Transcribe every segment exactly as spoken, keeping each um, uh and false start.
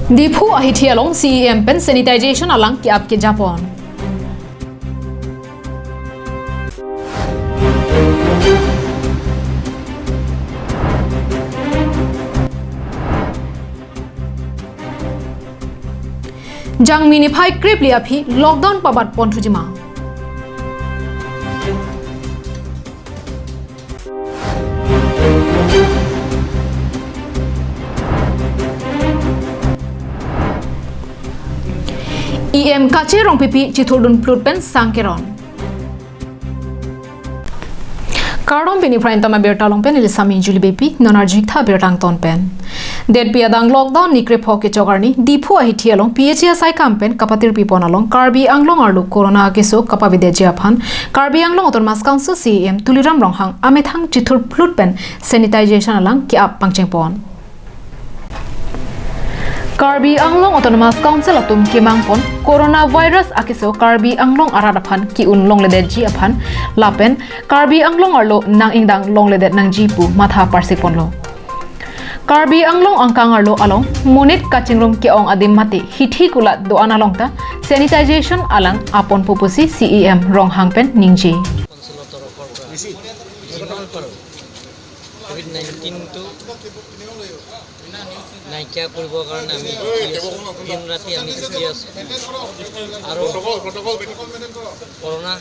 Diphu ahithi along C E M pen sanitization alang ke-ap kejapon. Jangmi niphai krepli aphi lockdown pabat pon thujima. E M Kache Rongpipi chithurdun plut pen sang keron. Kardom, pini Prime Time abirta along pen neli Sami Julie Beypi, non arjutha abirta angton pen. Detpi adang lockdown ni krepho kechok arni, Diphu ahithi along P H E asaikam pen kapatirpi pon along Karbi Anglong arlo corona akeso kapavedetji aphan Karbi Anglong Autonomous Council C E M Tuliram Ronghang amethang chithur plut pen sanitization alang ke-ap pangcheng pon. Karbi Anglong Autonomous Council atum kemang pon coronavirus akeso Karbi Anglong arat aphan ke-un longledetji aphan lapen Karbi Anglong arlo nang-ingdang longledet nangji pu matha parsik ponlo. Karbi Anglong angkang arlo along monit kachingrum ke-ong adim mate hithi kulat do-an along ta sanitization alang apon pupusi C E M Ronghang pen ningje. কাউন্সিলৰ তৰফৰ পৰা যিমান পাৰোঁ ক'ভিড নাইণ্টিনটো নাইকিয়া কৰিবৰ কাৰণে আমি যুঁজি আছোঁ, দিন ৰাতি আমি যুঁজি আছোঁ। আৰু কৰোণা,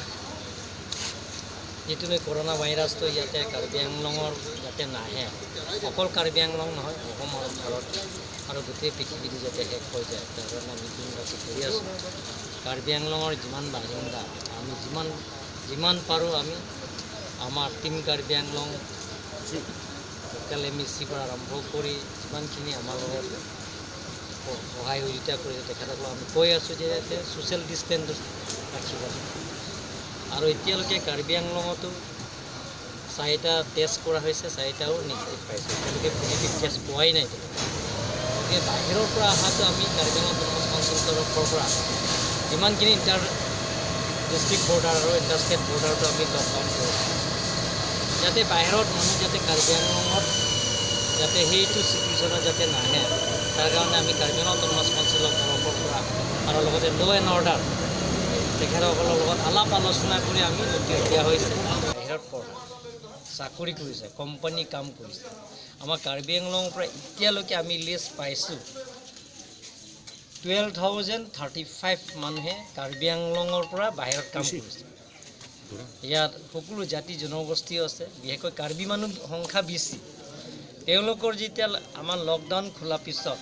যিটো নেকি কৰোণা ভাইৰাছটো ইয়াতে কাৰ্বি আংলঙৰ ইয়াতে নাহে, অকল কাৰ্বি আংলং নহয়, অসম আৰু ভাৰত আৰু গোটেই পৃথিৱীটো যাতে শেষ হৈ যায়, তাৰ কাৰণে আমি দিন ৰাতি কৰি আছোঁ। কাৰ্বি আংলঙৰ যিমান বাসিন্দা, আমি যিমান, যিমান পাৰোঁ আমি আমাৰ team Karbi Anglong local M E চিৰ পৰা আৰম্ভ কৰি যিমানখিনি আমাৰ লগত স-, সহায় সহযোগিতা কৰিছে, তেখেতসকলক আমি কৈ আছোঁ যে ইয়াতে ছ'চিয়েল ডিষ্টেঞ্চ ৰাখিব লাগে। আৰু এতিয়ালৈকে কাৰ্বি আংলঙতো চাৰিটা টেষ্ট কৰা হৈছে, চাৰিটাও নিগেটিভ পাইছে। এতিয়ালৈকে পজিটিভ কেছ পোৱাই নাই। গতিকে বাহিৰৰ পৰা অহাটো আমি কাৰ্বি আংলং অট'নমাছ কাউন্সিল তৰফৰ পৰা যিমানখিনি ইণ্টাৰ ডিষ্ট্ৰিক্ট বৰ্ডাৰ আৰু ইণ্টাৰ ষ্টেট বৰ্ডাৰটো আমি লকডাউন কৰিছোঁ, যাতে বাহিৰত মানুহ যাতে কাৰ্বি আংলঙত যাতে সেইটো চিটুৱেশ্যনত যাতে নাহে, তাৰ কাৰণে আমি কাৰ্বি আংলং অট'নমাছ কাউন্সিলৰ তৰফৰ পৰা আৰু লগতে ল' এণ্ড অৰ্ডাৰ তেখেতসকলৰ লগত আলাপ আলোচনা কৰি আমি নটিচ দিয়া হৈছে। বাহিৰত পঢ়া, চাকৰি কৰিছে, কোম্পানী কাম কৰিছে। আমাৰ কাৰ্বি আংলঙৰ পৰা এতিয়ালৈকে আমি লিষ্ট পাইছোঁ, টুৱেলভ থাউজেণ্ড থাৰ্টি ফাইভ মানুহে কাৰ্বি আংলঙৰ পৰা বাহিৰত কাম বেছি। কৰিছে। ইয়াত সকলো জাতি জনগোষ্ঠী আছে, বিশেষকৈ কাৰ্বি মানুহ সংখ্যা বেছি। তেওঁলোকৰ যেতিয়া আমাৰ লকডাউন খোলাৰ পিছত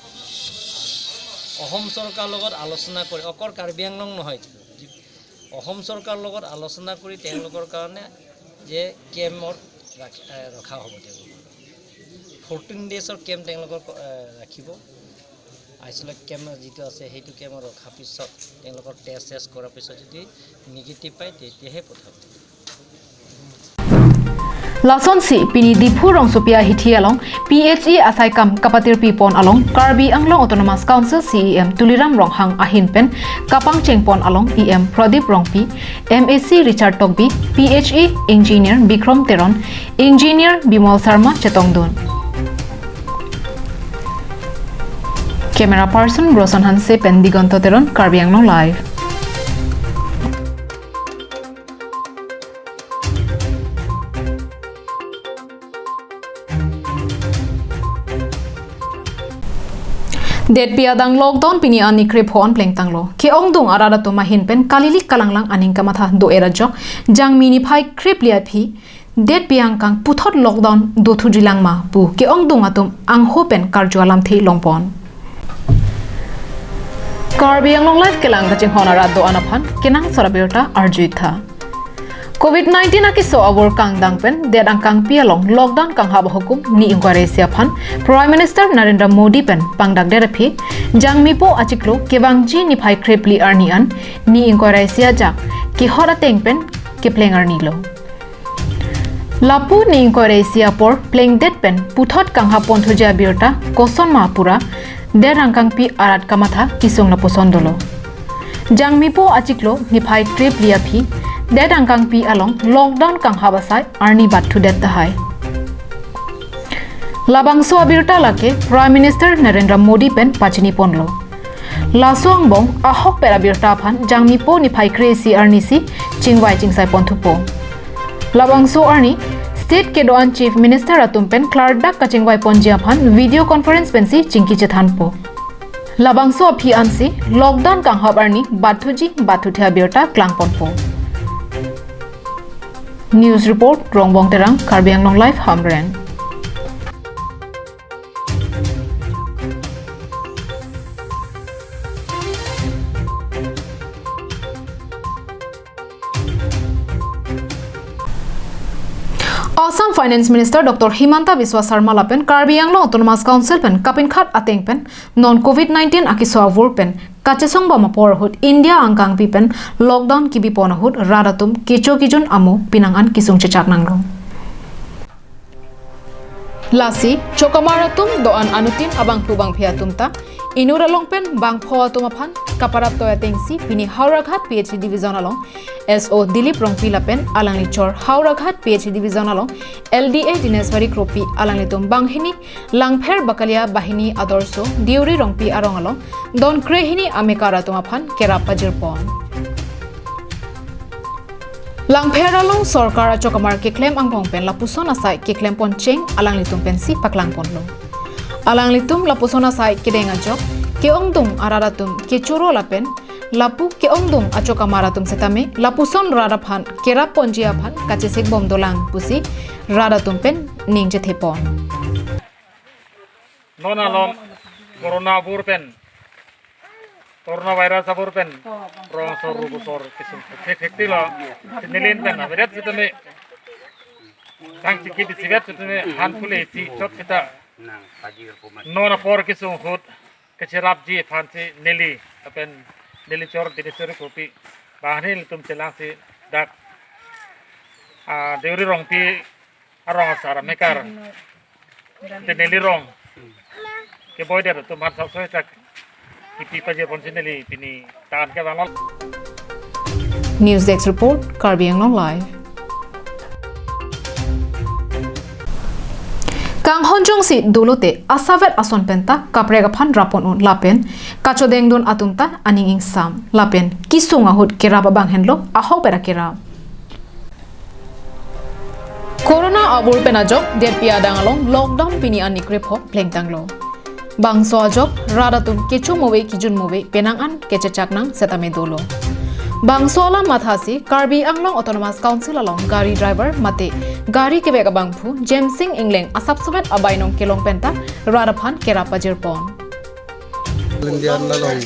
অসম চৰকাৰৰ লগত আলোচনা কৰি, অকল কাৰ্বি আংলং নহয়, অসম চৰকাৰৰ লগত আলোচনা কৰি তেওঁলোকৰ কাৰণে যে কেম্পত ৰাখ-, এ, ৰখা হ'ব তেওঁলোকক। ফৰ্টিন ডেইজৰ কেম্প তেওঁলোকৰ ক-, এ, ৰাখিব। আইচলেট কেম্প যিটো আছে, সেইটো কেম্পত ৰখাৰ পিছত তেওঁলোকৰ টেষ্ট চেষ্ট কৰাৰ পিছত যদি নিগেটিভ পায়, তেতিয়াহে পঠাব। Lasonsi pini Diphu rongsopi ahithi along P H E asaikam kapatirpi pon along Karbi Anglong Autonomous Council C E M Tuliram Ronghang ahin pen kapangcheng pon along E M Pradip Rongpi, M A C Richard Tokbi, P H E Engineer Bikrom Teron, Engineer Bimol Sharma chetongdun. Camera person Broson Hanse pen Digonto Teron, Karbi Anglong Live. Detpi adang lockdown pini arni krepho an plengtanglo. Ke-ongdung arat atum ahin pen kalilik kalanglang aning kamatha do-er ajok, Jangmi niphai krepli aphi detpi angkang puthot lockdown dothujilang ma pu ke-ongdung atum angho pen karju alamthe longpon. Karbi Anglong Live kelang kachinghon arat do-an aphan kenangsot abirta arju-iktha. Covid nineteen akeso avur kangdang pen det angkangpi along lockdown kanghap ahukum ni ingkoi ra isi aphan Prime Minister Narendra Modi pen pangdakdet aphi Jangmipo achiklo kevangji niphai krepli arni an ni ingkoi ra isi ajak kehot ateng pen kepleng arnilo. Lapu ni ingkoi ra isi apor plengdet pen puthot kanghap ponthuji abirta koson ma pura det angkangpi arat kamatha kesung lapuson dolo. Jangmipo achiklo niphai krepli aphi det angkangpi along lockdown kanghap asai arni batthudet tahai. Labangso abirta lake Prime Minister Narendra Modi pen pachini ponlo. Laso angbong ahokpet abirta aphan Jangmipo niphai kre-isi arnisi chingvai chingsai ponthupo. Labangso arni State kedo-an Chief Minister atum pen klardak kachingvai ponji aphan video conference pensi chingki chethanpo. Labangso aphi ansi lockdown kanghap arni batthuji batthuthe abirta klangponpo. News report, Rongbong Terang, Karbi Anglong Live, Hamren. Assam Finance Minister Doctor Himanta Biswa Sarma lapen Karbi Anglong Autonomous Council pen kapinkhat ateng pen non covid nineteen akeso avur pen kachesong bom apor ahut India angkangpi pen lockdown kibipon ahut rat atum kecho kejun amo penang an kesung chechak nanglo. Lasi chokamar atum do-an anuttin abangphu bangphi atum ta inut along pen bangpho atum aphan kaparap toi atengsi pini Howraghat P H E Division along S O Dilip Rongpi lapen alangli chor Howraghat P H E Division along L D A Dineswari Kropi alanglitum banghini Langpher Bakalia Bahini Adorsho Deuri Rongpi arong along don krehini amekar atum aphan kerap pajirpon. Langpher along sorkar achokamar keklem angbong pen lapuson asai keklem poncheng alanglitum pensi paklang ponlo. Alanglitum lapuson asai kedeng ajok ke-ongdung arat atum kechoro lapen lapu ke-ongdung achokamar atum setame lapuson rat aphan kerap ponji aphan kachesek bom dolang pusi rat atum pen ning chethe pon. Non along corona avur pen, coronavirus avur pen rong asor ru asor kesung thek thek tilo. Neli pen avedet setame, sang chiki bisivet setame, han phule si chot seta non apor kesung ahut kacherapji aphansi neli lapen neli chor Dineswari Kropi banghini atum chelangsi dak, ah, Deuri Rongpi arong asar amekar, te neli rong keboi der atum aphan sapsoi chak kipi pajirponsi neli pini tan ke bangon. News Desk Report, Karbi Anglong Live. Kanghon jongsi dolote asavet ason penta kaprek aphan rappon un lapen kachodengdun atum ta aning ingsam lapen kesung ahut kerap abang henlo ahokpet akerap. Corona avur pen ajok detpi adang along lockdown pini arni krepho plengtanglo. Bangso ajok rat atum kecho move kejun move penang an kechechak nang setame dolo. Bangso alam mathasi Karbi Anglong Autonomous Council along gari driver mate gari kevek abangphu Jemsing Engleng asapsomet abainong kelong penta rat aphan kerap pajirpon. India along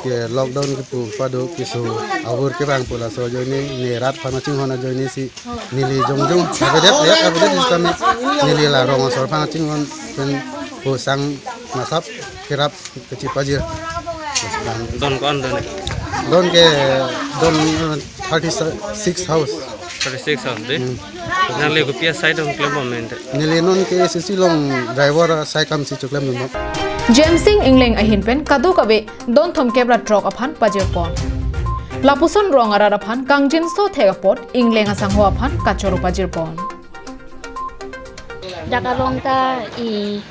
ke lockdown kepu pado kesung avur kevang pu laso ajoine ne rat aphan chinghon ajoine si neli jongjong avedet ya avedet system neli la rong asor aphan chinghon pen pusang masap kerap kachepajir. Don ko-an don? Don ke don, eh, thirty-six house. Thirty-six house de. Hmm. Nangli kopi asai dong klem bom mente? Neli non K A C C along driver asai kam si choklem dun bom. Jemsing Engleng ahin pen kadokave don thomkep ra throk aphan pajirpon. Lapuson rong arat aphan kangjinso thek apot Engleng asangho aphan kachoro pajirpon. Dak along ta i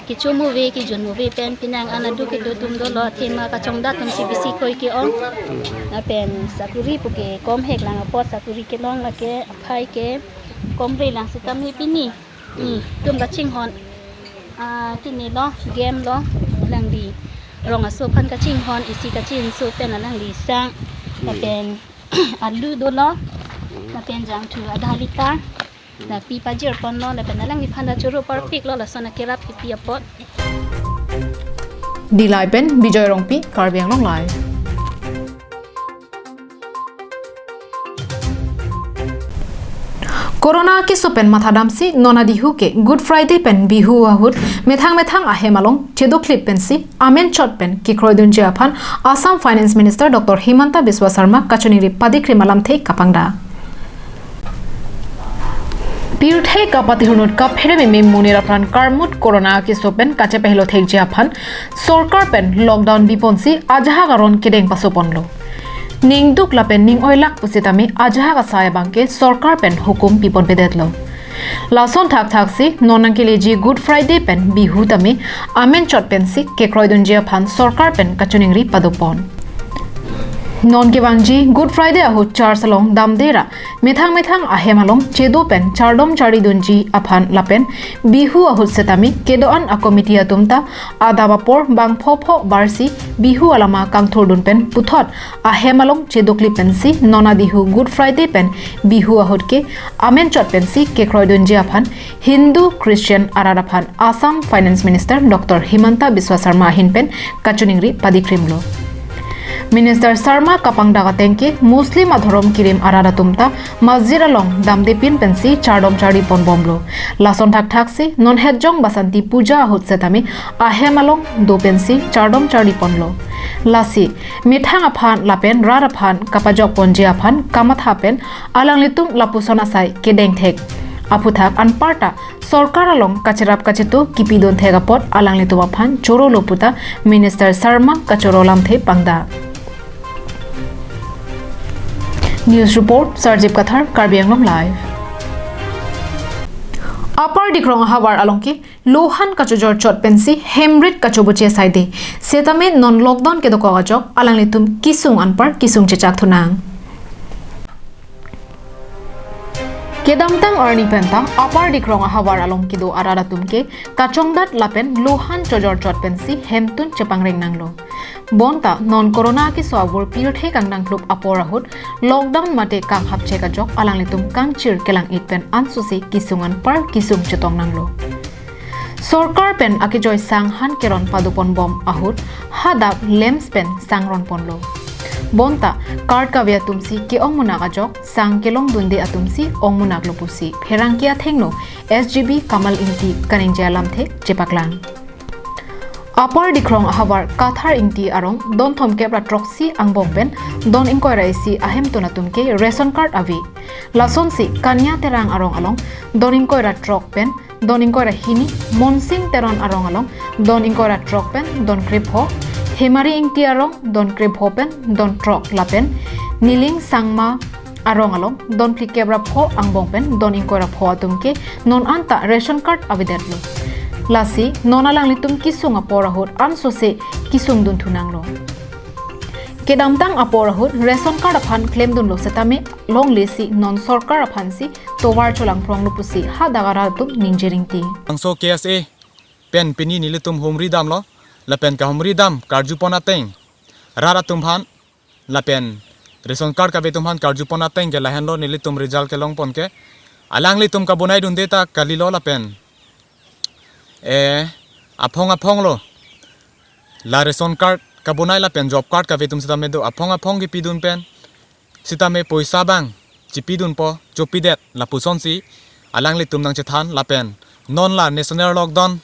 kecho move kejun move pen penang an aduk kedo atum dolo, athema kachongdat atum si bisi koi ke-ong. Lapen sakuri puke kom hek lang apot sakuri kelong lake aphai ke kom re lang setame pini. Hmm. Atum kachinghon. Ah, pini lo, game lo, alangli rong aso aphan kachinghon, isi kachinso pen alangli sang. Hmm. Lapen alu dolo, lapen jangthu adha liter. Lapi pajirponlo, lapen alangliphan ta choro parpiklo, lason akerap kipi apot. Dillai pen Bijoy Rongpi, Karbi Anglong Live. Corona keso pen mathadamsi non adihu ke Good Friday pen Bihu ahut methang methang ahem along chedoklit pensi amen chot pen kekroidunji aphan Assam Finance Minister Doctor Himanta Biswa Sarma kachiningri padikrim alamthe kapangdak. Pirthe kapatihunut kaphere meme monit apran karmut corona keso pen kachepehelo thekji aphan sorkar pen lockdown biponsi ajahak aron kedeng pasoponlo. Ningduk lapen ning-oilak pusitame ajahak asai abangke sorkar pen hukum piponpedetlo. Lason thakthaksi non nangkeleji Good Friday pen Bihu tame amen chot pensi kekroidunji aphan sorkar pen kachiningri padopon. Non kevangji Good Friday ahut church along damde ra methang methang ahem along chedo pen chardom charidunji aphan lapen Bihu ahut setame kedo-an a committee atum ta adap apor bang phopho barsi Bihu alama kangthurdun pen puthot ahem along chedokli pensi non adihu Good Friday pen Bihu ahut ke amen chot pensi kekroidunji aphan Hindu Christian arat aphan Assam Finance Minister Doctor Himanta Biswa Sarma ahin pen kachiningri padikrimlo. Minister Sarma kapangdak atengke Muslim adhorom kirim arat atum ta masjid along damdepin pensi chardom chardi ponbomlo. Lason thakthaksi non hetjong Basanti Puja ahut setame ahem along do pensi chardom chardi ponlo. Lasi methang aphan lapen rat aphan kapajok ponji aphan kamatha pen alanglitum lapuson asai kedengthek aphuthak anparta sorkar along kacherap kachetu kipidun thek apot alanglitum aphan chorolo puta Minister Sarma kachoro lamthe pangdak. News report, Sarjip Kathar, Karbi Anglong Live. Upper Dikrong ahavar along ke lohan kachojor chot pensi hemrit kachoboche saide. Setame non lockdown kedokok ajok alanglitum kisung anpar kisung chechak thunang. Kedamtang arni penta Upper Dikrong ahavar along kedo arat atum ke kachongdat lapen lohan chojor chot pensi hemtun chepangreng nanglo. Bonta non corona keso avur pirthe kangdangthlup apor ahut lockdown mate kanghap chek ajok alanglitum kangchir kelang-it pen ansose kisung anpar kisung chetong nanglo. Sorkar pen akejoi sang han keron padoponbom ahut hadak lamps pen sang ronponlo. Bonta card kave atumsi ke-ong munak ajok sang kelongdunde atumsi ong munaklo pusi pherangke athengno S G B Kamal Ingti kaningje alamthe chepaklang. Upper Dikrong ahavar Kathar Ingti arong don thomkep ra throksi angbong pen don ingkoi ra isi ahemtun atum ke ration card ave. Lasonsi Kanya Terang arong along don ingkoi ra throk pen don ingkoi ra hini, Monsing Teron arong along don ingkoi ra throk pen don krepho, Hemari Ingti arong don krepho pen don throk lapen Niling Sangma arong along don phlikep ra pho angbong pen don ingkoi ra pho atum ke non anta ration card avedetlo. Lasi non alanglitum kisung apor ahut ansose kisung dun thunanglo. Kedamtang apor ahut ration card aphan klemdunlo setame longlesi non sorkar aphansi tovar cholangphronglo pusi hadak arat atum ningje ringti. Angso K S A pen pini nelitum humri damlo, lapen kahumri dam karjupon ateng rat atum aphan lapen ration card kave atum aphan karjupon ateng ke lahenlo nelitum result kelongpon ke. Alanglitum kabonaidunde ta kalilo lapen eh aphong aphonglo. La ration card kabonai lapen job card kave atum setame do aphong aphong kipidun pen setame poisa bang chipidunpo, chopidet lapusonsi alanglitum nangchethan lapen non la national lockdown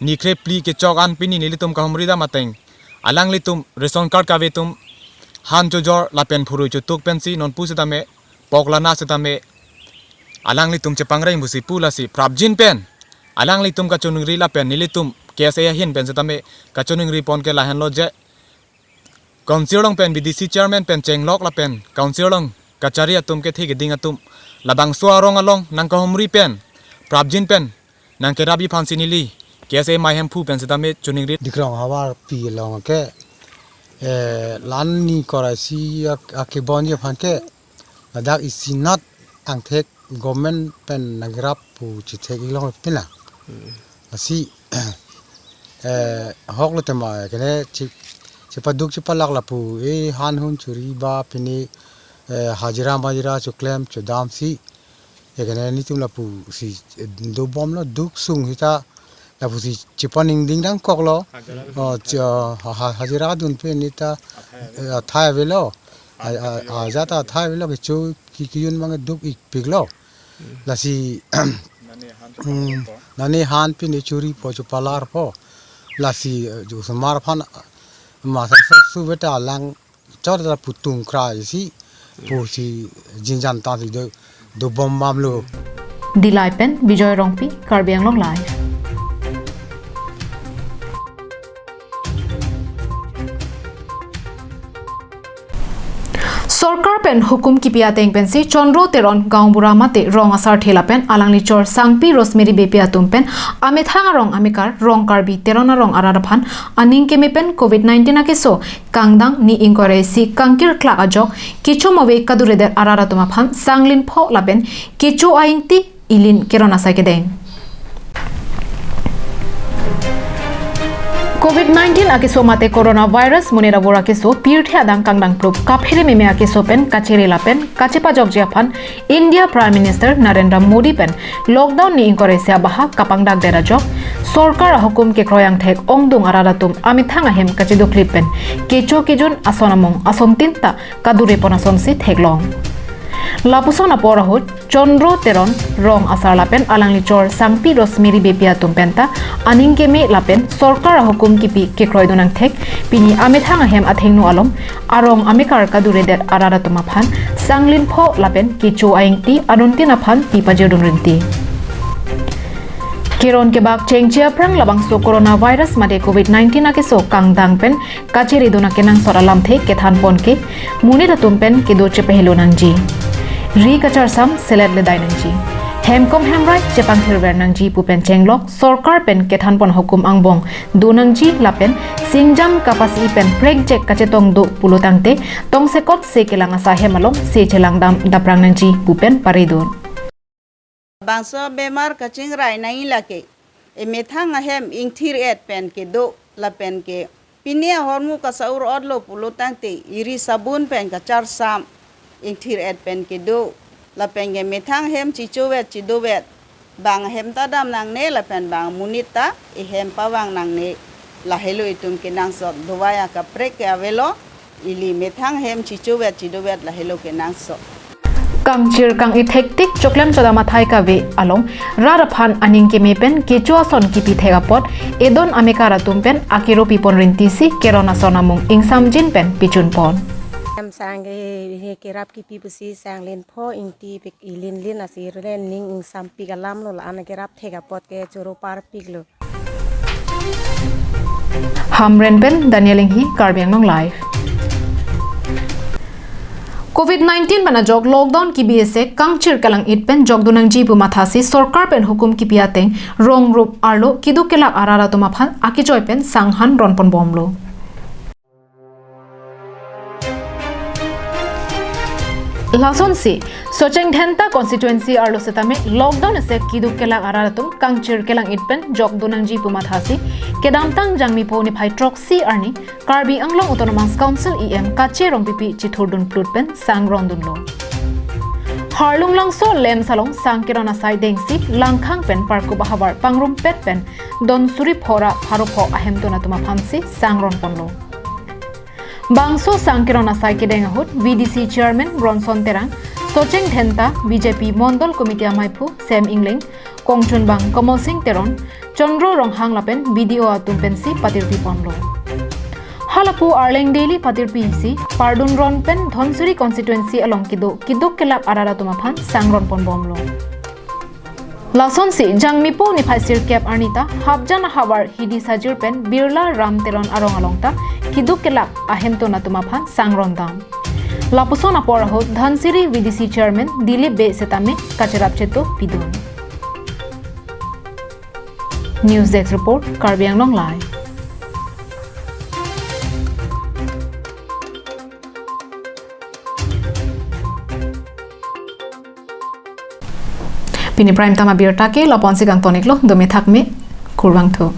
ni kre phli kechok an pini nelitum kahumri dam ateng alanglitum ration card kave atum han chojor lapen phurui chotuk pensi nonpu setame poklana setame alanglitum chepangreng pusi pu lasi prapjin pen alanglitum kachiningri lapen nelitum K S A ahin pen setame kachiningri pon ke lahenlo je Council along pen B D C chairman pen chenglok lapen Council along kachari atum kethe keding atum labangso arong along nangkahumri pen prapjin pen nangkerapji aphansi neli K S A Mai Hemphu pen setame chiningri. Dikrong ahavar pi along ke, eh, la-an ni kora isi ak-, akebonji aphan ke ladak isi nat angthek government pen nangkerap pu chethek-ik long pina. Hmm. Lasi, eh, hok lo tema kene chi-, chipaduk chipalak lapu, eh, han hun chori ba pini, eh, hajira majira choklem chodamsi. Eh, kene nelitum lapusi, eh, dobomlo duk sung sita lapusi chipaningding dangkoklo. Hajira. Oh, chi-, oh, ha-, ha-, hajira dun pen neta, eh, athai avelo. A, a, ajat athai avelo kecho ki, kiyun mang duk-ikpiklo. Lasi, nani han, mm, chopalangpo. Nani han pini choripo, chopalarpo. Lasi, eh, jo osomar aphan masa su, su beta lang chor ta putung krai si pusi jinjan ta si do, dobom mamlo. Dillai pen Bijoy Rongpi, Karbi Anglong Live. Sorkar pen hukum kipi ateng pensi Chandra Teron, gaonbura mate rong asarthe lapen alangli chor sangpi Rosemary Beypi atum pen amethang arong amekar rong Karbi Teron arong arat aphan aning keme pen covid nineteen akeso kangdang ni ingkoi ra isi kangkirklak ajok kecho move kaduredet arat atum aphan sanglin pho lapen kecho a-ingti ilin keron asai kedeng. Covid nineteen akeso mate coronavirus monit avur akeso pirthe adang kangdang plup kaphere meme akeso pen kachere lapen kachepajokji aphan India Prime Minister Narendra Modi pen lockdown ni ingkoi ra isi abaha kapangdakdet ajok sorkar ahukum kekroi angthek ongdung arat atum amethang ahem kachedoklip pen kecho kejun ason among asontin ta kadure pon asonsi theklong. Lapuson apor ahut Chandra Teron rong asar lapen alangli chor sangpi Rosemary Beypi atum penta aning keme lapen sorkar ahukum kipi kekroidun angthek pini amethang ahem athengno along arong amekar kaduredet arat atum aphan sanglin pho lapen kecho a-ingti anuttin aphan pi pajirdun rinti. Keron kebak chengche aphrang labangso coronavirus mate covid nineteen akeso kangdang pen kacheredun akenangsot alamthe kethan pon ke monit atum pen kedo chepahelo nangji. Ri kacharsam selet ledai nangji. Hemkom hemrai chepangthirver nangji pu pen chenglok sorkar pen kethan pon hukum angbong do nangji lapen singjam kapasi pen prekjek kachetong do pulo tangte tongsekot se kelang asai hem along se chelangdam daprang nangji pu pen paridun. Bangso bemar kachingrai nai lake emethang ahem ingthir et pen kedo lapen ke pini ahormu kasaur otlo pulo tangte iri sabun pen kacharsam ingthir et pen kedo lapen ke methang hem chichovet chidovet bang hem ta dam nangne lapen bang monit ta ehem pavang nangne lahelo itum kenangsot dovai akaprek ke avelo. Ili methang hem chichovet chidovet lahelo kenangsot. Kangchir kang-ithek tik choklem chodam athai kave along rat aphan aning keme pen kecho ason kipi thek apot edon amekar atum pen akero pipon rinti si keron ason amung ingsamjin pen pichun pon. Em sang ke he kerap kipi pusi sanglin pho ingti pik ilin lin asir len ning ingsampik alam lo la-an kerap thek apot ke choro parpiklo. Hamren pen Daniel Inghi, Karbi Anglong Live. Covid nineteen pen ajok lockdown kibi ese kangchir kelang-it pen jokdun nangji pu mathasi sorkar pen hukum kipi ateng rong rup arlo keduk kelak arat atum aphan akejoi pen sanghan ron pon bomlo. Lasonsi Socheng Dhenta constituency arlo setame lockdown ese keduk kelak arat atum kangchir kelang-it pen jokdun nangji pu mathasi kedamtang Jangmipo niphai throksi arni Karbi Anglong Autonomous Council E M Kache Rongpipi chithurdun plut pen sangrondunlo. Harlung Langso LAMPS along sang keron asai dengsi Langkhang pen Parkup ahavar pangrumpet pen don suri pho ra pharo pho ahemtun atum aphansi sangron ponlo. Bangso sang keron asai kedeng ahut V D C Chairman Bronson Terang, Socheng Dhenta, B J P Mondol Committee amaiphu Sam Engleng, kongchunbang Kamal Singh Teron, Chandra Ronghang lapen B D O atum pensi patirpi ponlo. Halapu Arleng Daily patirpi si pardun ron pen Dhansiri constituency along kedo keduk kelak arat atum aphan sangron pon bomlo. Lasonsi Jangmipo niphai sirkep arni ta Hapjan ahavar Hidi Sajir pen Birla Ram Teron arong along ta keduk kelak ahemtun atum aphan sangron dam. Lapuson apor ahut Dhansiri V D C Chairman Dilip Bey setame kacherap cheto pidun. News Desk Report, Karbi Anglong Live. Pini prime time abirta ke lapu-ansi kangton-iklo, dome thakme, kurvangthu.